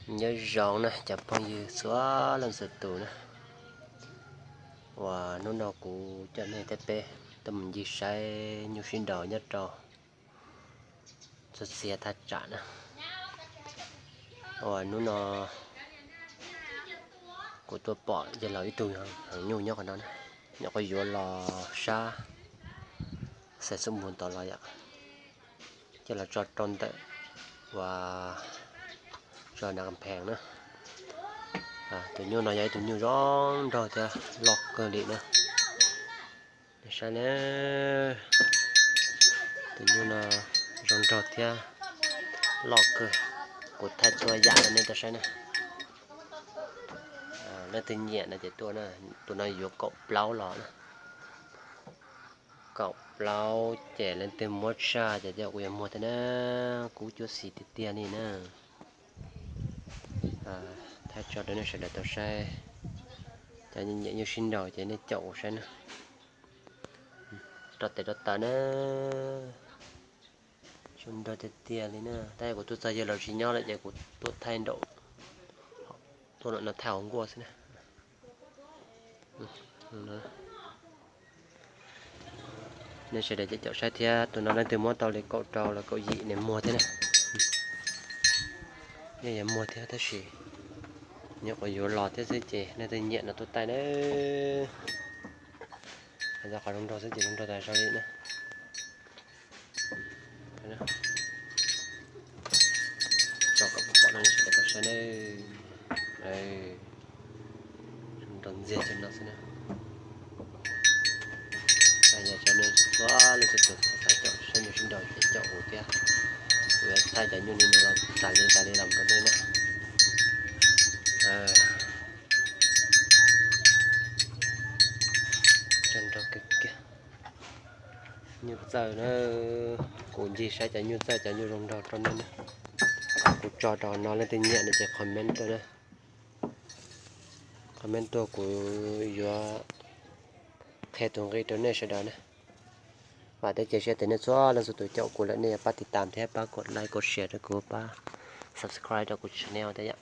Nyob zoo na cov phooj ywg txhua leej txhua tus na, uas hnub no kuv coj nej thiab peb tuaj mus ncig saib nyuj sib nraus nyob rau txoj txiag thaj tsam na. Uas hnub no kuv tuaj pom yawg laus ib tug heev nyuj nyob qhov no na, nyuam qhuav yuav los sab xais xub npus tod los yom, coj los tso rau ntawm uas tso nram kas phees na. Tus nyuj no yog ib tug nyuj zoo nraug thiab loj kawg li na. Nej saib na, tus nyuj no zoo nraug thiab loj kawg. Kuv thaij txhua yam rau nej tau saib na. Leej twg nyiam no ces tuaj na, tus no yuav kaum plaub los na. Kaum plaub ces leej twg muab tshaj ces coj kuv yuav muag thiab na, kub cuab xis tiag tiag li na. Thaij tso rau nej sawv daws tau saib, cov nyiam nyuj sib nraus ces nej caum kuv saib na. Rau tes rau taw na, zoo nraug tiag tiag li na. Tab sis kuv tuaj txog yawg laus tsis nyob lawm ces kuv tuaj thaij nraum, tuaj no thaij hauv nkuaj xwb na. Nej sawv daws caum saib thiab, tus no leej twg muab tau li kaum rau los kaum yim nws muag thiab na. Nej yuav muag thiab tab sis nyuam qhuav yuav los thiab xwb ces nej leej twg nyiam no tuaj thaij na. Hais txog qhov zoo nraug xwb ces zoo nraug tas zog li na. Tso kom pom no sawv daws tau saib na. Zoo nraug ntxiag cov no xwb na. Yog cov nej txhua leej txhua tus xav caum saib nyuj sib nraus ces caum kuv thiab, kuv yuav thaij cov nyuj li no los tas li tas li los rau nej na. Zoo nraug kawg kiag. Nyuj txawj na, kuv ncig saib cov nyuj txawj cov nyuj zoo nraug rau nej na. Kuv tso rau no leej twg nyiam no ces comment tuaj na. Comment tuaj kuv yuav qhia tus nqi rau nej sawv daws na. Vam thiab cia siab tias nej txhua leej txhua tus caum kuv lawm nej yuav pab tiv tam thiab pab kom like kom share rau kuv, pab subscribe rau kuv channel thiab yom.